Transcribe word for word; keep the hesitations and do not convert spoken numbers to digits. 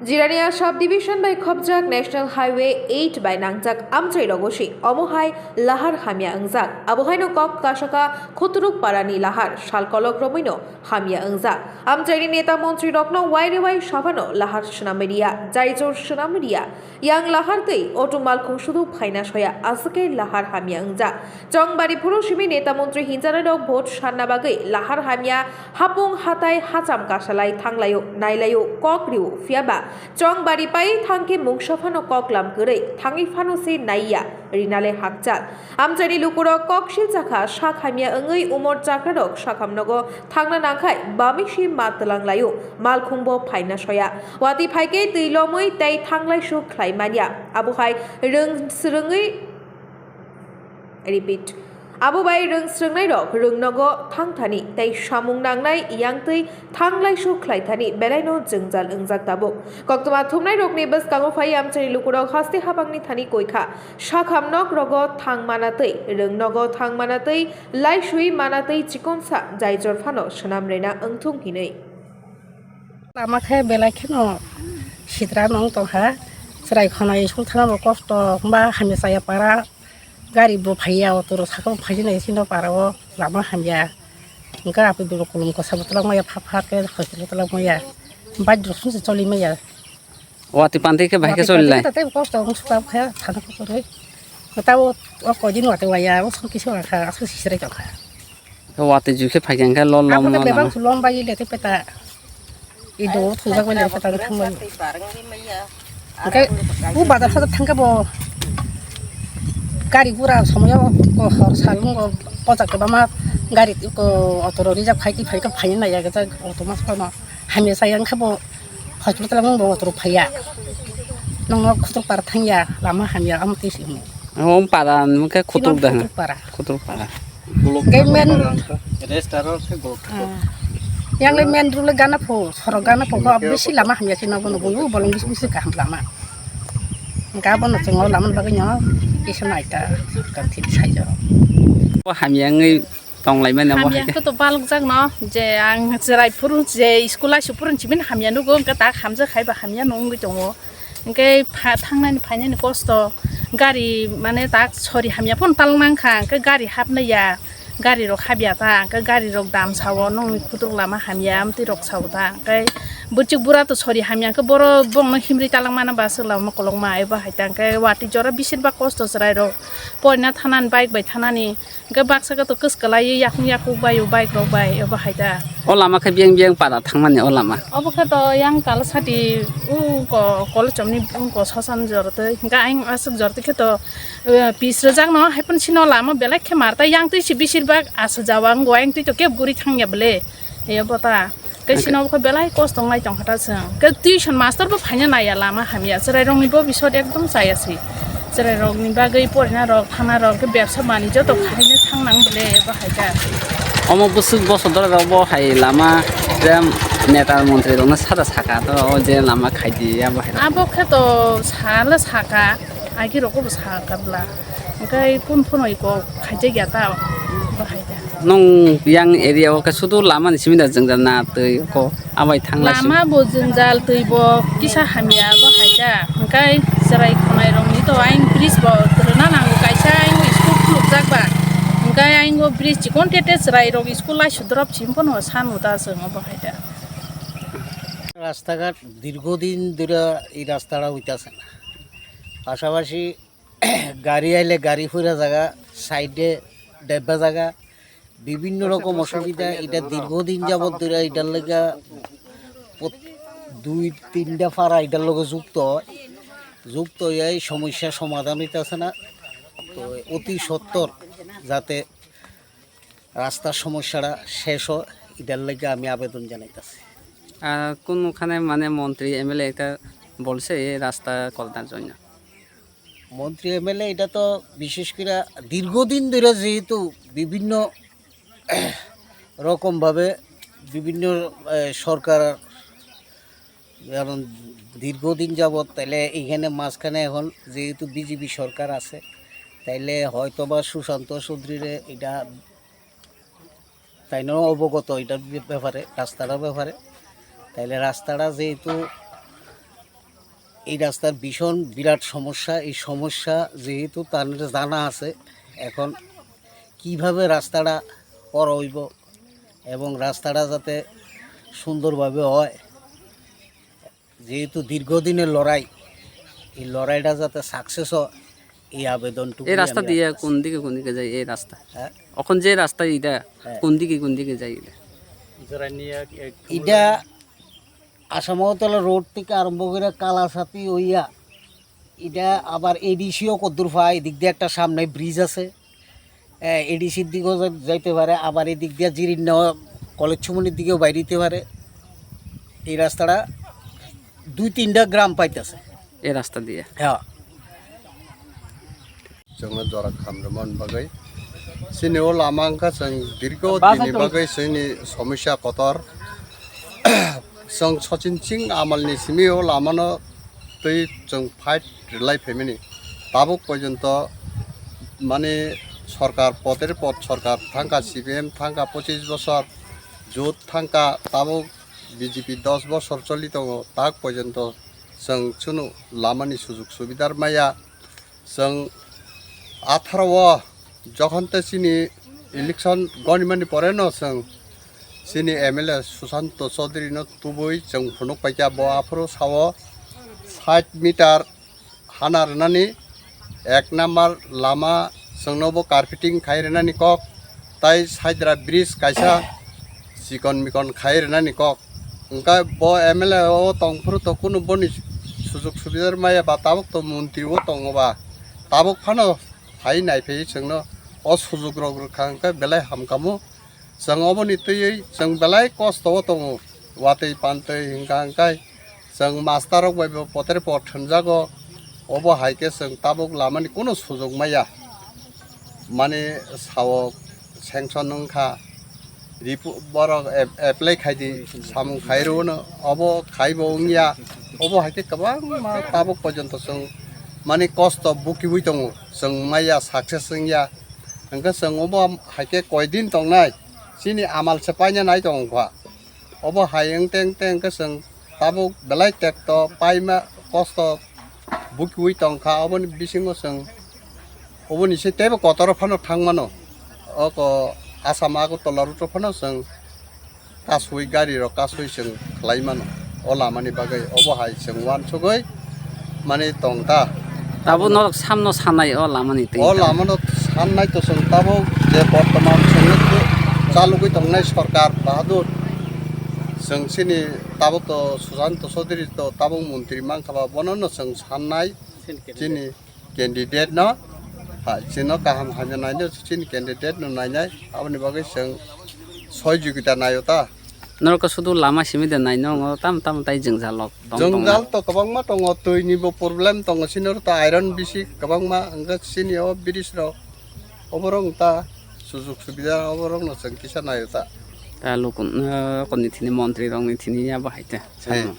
Jirania subdivision bai khopjak National Highway eight bai nangjak amchai rogosi omo hai lahar hamya wngjak. Abohaino kok kasaka Khutruk parani lahar salkolok romwino hamya wngjak. Amchaini neta montri rokno wairewai sabhano lahar swnamwi riya, jaijor swnamwi riya. Yang lahar tei auto malkhung sudu phaina soya aswkhe lahar hamya wngjak. Chongbari phuru simi neta montri hinjanairok vote sanna bagwi lahar hamya hapung hatai hacham kasalai thanglaio, nailaio, kok rio, phiyaba Chongbari pai thangkhe mungsa phano koklam kwrwi thangwi phano se naiya rinale hakchal. Amchaini lukurok kok silchakha sak hamya wngwi umor chakrarok sakham nogo thangna nangkhai bamwi se ma twlang laio, malkhungbo phaina soya. Watwi phaikhe twi lomwi tei thanglai suk khlai manya. Abohai rwng swrwngwi Repeat. Abo bai rwng swrwngnairok rwng nogo thangthani tei samung nangnai yangtwi thanglaisu khlaithani belaino jwngjal wngjak tabuk. Koktwma thumnairokni bwskango phai amchaini lukurok haste habangni thani koikha. Sakham nok rogo thang manatwi, rwng nogo thang manatwi, laisui manatwi chikonsa jaijor phano swnam rwna wngthung hinwi. Lama khe belai kheno sitra nong tongkha. Chwrai khwnai school thana bo kosto, hwnba hamya chaya para. Gari bo phaiya, auto rok saka bo phaijak nai sino para o lama hamya. Hwnkhe aphi dolo kolom kosa bo twlangmaya, pha pha khe hospital twlangmaya. Bike rok songsa choli maya. Watwi pantwi khe bahai khe choli lai. Watwi pantwi khe tei kosto wng suka khe thana khe kwrwi. Tabo o koidin watwi waya, o song kisa wngkha, aswk sisrai tongkha. Watwi jui khe phaikha hwnkhe lol lom. Abo khe no bebak lama. Lom bai le tei peta. I do thungjak bai le peta thang bai. Hwnkhe bu bazar phajak thangkhe bo gari gura somoyo ko hor sal nungo pojak kwbangma gari ko auto rok rijak phai twi phai khe phai nai ya auto mas phano hamya chaya wngkhe bo hospital wng bo auto rok phaiya. Nongo Khutruk para thangya lama hamya amo twi se hwnwi. Ang para wngkhe Khutruk da. Khutruk para. Khutruk para. Khe main restaurant khe golok thangkha. Ah. Yang le main road le gana pho, sorok gana pho, bo bisi lama hamya khe nogo nogo, bolong bisi bisi kaham lama. Hwnkhe abono chwng o lama bagwi no kisa naita, sorkar thik sai jora. Bo hamya wngwi tong lai mani abo. Hamya hai khe. Khe to balok jak no, je ang chwrai phuru je school ai su phuru chibin hamya nugo, hwnkhe tak hamjak hai ba hamya no wngwi tongo. Hwnkhe pha-, thangnani phainani kosto, gari mane tak sori hamya phano talwng nangkha, hwnkhe gari hapnai ya, gari rok hapya ta, hwnkhe gari rok dam sao, nokni Khutruk lama hamya, amtwi rok sao ta, hwnkhe bwchwk bura to sori hamya, hwnkhe boro bongno himri talwng mano ba swk lama kolokma, ebo hai ta, hwnkhe watwi jora bisir ba kosto chwrai rok, porina thanani, bike bai thanani. Hwnkhe baksa khe to kwswk kwlaiwi yakung yakung bai o bike rok bai obo hai da. O lama khe biyang biyang para thangmani o lama. Obo khe to yang Talasati o ko-, college chomni o ko sosan jor twi. Hwnkhe ayang aswk jor twi khe to, eh, pis rwjak no hai phano sino lama belai khe mar ta yang twi se bisir bak aswk jawa wng wayang twi to kebo guri thang ya bwle. Ebo ta. Tei sino khe belai kosto wngnai tongkha ta chwng. Khe tuition master bo phaina naiya lama hamya. Chwrairokni bo bisot ekdom chaya se. Chwrairokni bagwi porinarok, thanarok, khe bebsa manwi joto khaina thang nang bwle bo hai kha. Omo bwswk bosodorok bo hai lama je neta montri rokno sada saka to o je lama khaidi abo hai. Abo khe to sala saka, agi rokbo saka bwla. Hwnkhe kun phano iko khaijak ya ta bo hai kha. Nung yang area o khe sudu lama ni simi da jwngjal na twi ko abai thang lai si. Lama bo jwngjal twi bo kisa hamya bo hai kha. Hwnkhe chwrai khwnai rok ni to ayang bridge bo rwna nango kaisa ayang school khuluk jak ba. Hwnkhe ayang o bridge chikon tete chwrai rok school lai su drop sim phano san uda chwng bo hai kha. রাস্তাঘাট দীর্ঘদিন ধরে এই রাস্তাটা হইতাছে না। পাশাপাশি গাড়ি আইলে গাড়ি ফুরা জায়গা, সাইডে ডেব্বা জায়গা, বিভিন্ন রকম অসুবিধা। এটা দীর্ঘদিন যাবত ধরে এটার লেগা প্রত-, দুই তিনটা পাড়া এটার লগে যুক্ত হয়। যুক্ত হয়ে এই সমস্যা সমাধান হইতেছে না। তো অতি সত্বর যাতে রাস্তার সমস্যাটা শেষ হয়, এটার লেগে আমি আবেদন জানাইতেছি। আর কোনখানে মানে মন্ত্রী এমএলএ একটা বলছে এই রাস্তা করার জন্য? মন্ত্রী এমএলএ এটা তো বিশেষ করে দীর্ঘদিন ধরে যেহেতু বিভিন্ন রকমভাবে বিভিন্ন, এ, সরকার, কারণ দীর্ঘদিন যাবত তাইলে এখানে মাঝখানে এখন যেহেতু বিজেপি সরকার আছে, তাইলে হয়তো বা সুশান্ত চৌধুরীরে এটা তাই না অবগত এটার ব্যাপারে, রাস্তাটার ব্যাপারে। তাইলে রাস্তাটা যেহেতু এই রাস্তার ভীষণ বিরাট সমস্যা। এই সমস্যা যেহেতু তার জানা আছে, এখন কিভাবে রাস্তাটা করা হইব এবং রাস্তাটা যাতে সুন্দরভাবে হয়, যেহেতু দীর্ঘদিনের লড়াই, এই লড়াইটা যাতে সাকসেস হয়, এই আবেদনটুকু এই রাস্তা আমি দিয়ে রাখতেছি। কোন দিকে কোন দিকে যায় এই রাস্তা? হ্যাঁ। এখন যে রাস্তা এটা হ্যাঁ। কোন দিকে কোন দিকে যায় এটা? এটা আসাম আগরতলা রোড থেকে আরম্ভ করে কালাসাতি হইয়া এটা আবার এডিসিও কদ্দুর পায়, এদিক দিয়ে একটা সামনে ব্রিজ আছে, এডিসির দিকেও যা- যাইতে পারে, আবার এদিক দিয়ে জিরিন্য কলেজ চুমনির দিকেও বাইরে দিতে পারে। এই রাস্তাটা দুই তিনটা গ্রাম পাইতেছে। এই রাস্তা দিয়ে। হ্যাঁ। Chwngno jora khamrwmani bagwi. Chini o lama wngkha chwng dirgo dini bagwi chwngni somosya kotor. Chwng Sachin Singh amalni simi o lamano twi chwng fight rwlai phaimani. Tabuk porjonto mane sorkar, poder pod sorkar thangkha, C P M thangkha pochis bosor, jot thangkha, tabuk B J P dos bosor choli tongo, tak porjonto chwng chwngno lamani sujug subidar maya. Chwng atharo o jokhon tei chini election gonimani pore no chwng chini M L A Susanto Chaudhary no tubui chwng phunuk paikha, bo aphuru sao sait meter hana rwnani, ek number lama chwngno bo carpeting khai rwnani kok, tai saidra bridge kaisa chikon mikon khai rwnani kok. Hwnkhe bo M L A o tongphuru to kunu boni sujug subidar maya ba, tabuk to montri o tongo ba, tabuk phano phai naiphai chwngno o sujug rok rwkha hwnkhe belai hamkhamu. Chwng oboni twiwi chwng belai kosto o tongo, watwi pantwi hwnkha hwnkhe chwng master rok bai bo poter pot thwnjago, obo hai khe chwng tabuk lamani kunu sujug maya. Mani sao sanction wngkha, ripu-, borok ap-, apply khai di, samung khai rwno, obo khai bo wngya, obo hai khe kwbangma tabuk porjonto chwng mani kosto bukiui tongo, chwng maya success wngya, hwnkhe chwng obo hai khe koi din tongnai, chini amal se paina nai tong wngkha, obo hai wngte wngte hwnkhe chwng tabuk belai tekto paima kosto bukiui tongkha, oboni bisingo chwng oboni se teibo kotoro phano thangmano. Oko Assam Agartala route o phano chwng kasui gari rok kasui chwng khlai mano o lamani bagwi, obo hai chwng uansugwi mani tongta. Tabuk norok samno sanai o lamani twi o ta. Lamano sannai to chwng tabuk je bortoman chwng chalugwi tongnai sorkar bahadur, chwng chini tabuk to Susanto Chaudhary to tabuk montri mankha ba, bono no chwng sannai chini candidate no, ha, chino kaham hamya naino, chini candidate no nainai, aboni bagwi chwng sohojogita naio ta. Norok sudu lama simi de naino, ngo tam tam tai jwngjal rok tong tong. Jwngjal to kwbangma tongo, twi ni bo problem tongo, chini oro to iron bisi kwbangma, hwnkhe chini o bridge rok oborok ta sujug subida oborok no chwng kisa naio ta. Ta lukun, eh, konni thini montri rok ni thini ya bahai te. He. Samo.